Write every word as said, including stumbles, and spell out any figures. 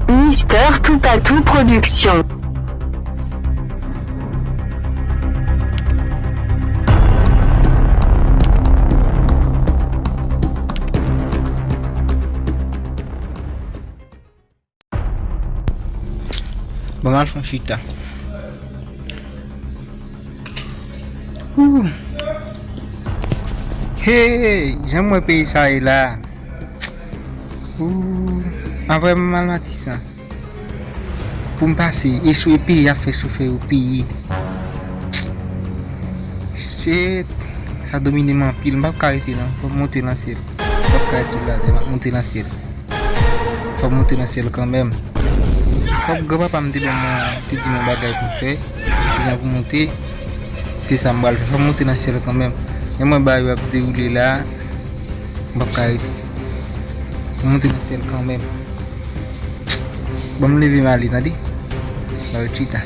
Mister Toupatou Production. Bon, m al fè yon chita. Ooh. Hey, jan m wè peyi sa ye la. Ooh. Anvre m al Matisan. Pou m pase, e sou e peyi ap fè soufè yo peye. Shit. Sa domine m anpil. M p ap ka rete non. Fò m monte nan syèl. M p ap ka rete sou latè. M ap monte nan syèl. Fò m monte nan syèl kanmenm. Fòk granpapa m te ban mwen, te di mwen bagay pou m fè, kijan pou monte. Se sa m pral fè. Fò m monte nan syèl kanmenm. Men mwen bagay yo ap dewoule la, m p ap ka rete. Fò m monte nan syèl kanmenm. Ban m leve m ale, tande. Ba yo chita.